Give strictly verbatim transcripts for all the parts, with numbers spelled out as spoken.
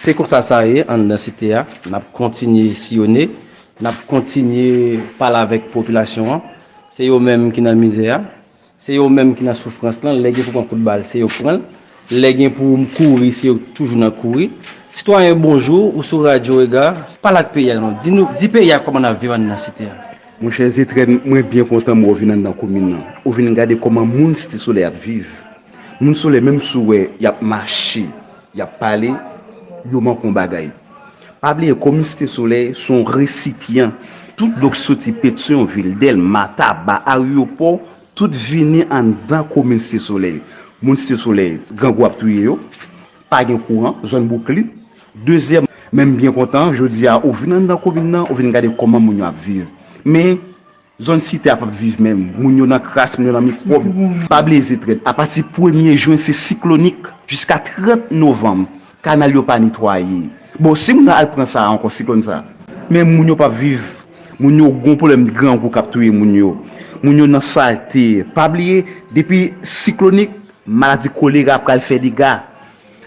Se konsa sa ye anndan site a. N ap kontinye siyone, n ap kontinye pale avèk popilasyon an. Se yo menm ki nan mizè a, se yo menm ki nan soufrans lan. Lè gen pou pran kout bal, se yo k pran l. Lè gen pou kouri, se yo k toujou nan kouri. Sitwayen, bonjou, ou sou Radyo Rega. Pale ak peyi a non. Di nou, di peyi a kòman n ap viv anndan site a. Monchè Zetrèd, mwen byen kontan m wè w vin anndan komin nan. Ou vin gade kòman moun Site Solèy ap viv. Moun Solèy, menm si w wè y ap mache, y ap pale, yo manke yon bagay. Pa bliye, komin Site Solèy se yon resipyan. Tout dlo k soti Petyonvil, Dèlma, Taba, Aryopò, tout vini anndan komin Site Solèy. Moun Site Solèy, grangou ap touye yo, pa gen kouran, zòn Bouklin. Dezyèm, men m byen kontan, jodi a, ou vin anndan komin nan, ou vin gade kòman moun yo ap viv. Men, zòn site a p ap viv menm. Moun yo nan kras, moun yo nan mikwòb. Pa bliye Zetrèd, apati premye jen, se siklonik. Jiska trant novanm, kanal yo pa netwaye. Bon, si moun nan al pran sa ankò, siklòn sa, men moun yo p ap viv. Moun yo gon pwoblèm grangou k ap touye moun yo. Moun yo nan salte. Pa bliye, depi siklonik, maladi kolera pral fè dega.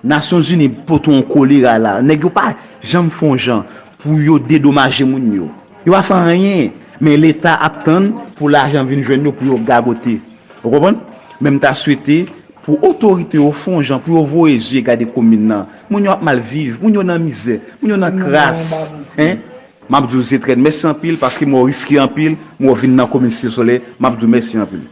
Nasyonzini pote yon kolera la. Nèg yo pa janm fè yon jan pou yo dedomaje moun yo. Yo pa fè anyen, men Leta ap tann pou lajan vin jwenn yo pou yo gagote. Ou konprann? Men m ta swete pou otorite yo fè yon jan pou yo voye zye gade komin nan. Moun yo ap mal viv, moun yo nan mizè, moun yo nan kras. Hein? M ap di w Zetrèd, mèsi anpil paske m wè w riske anpil, m wè w vin nan komin Site Solèy, m ap di w mèsi anpil.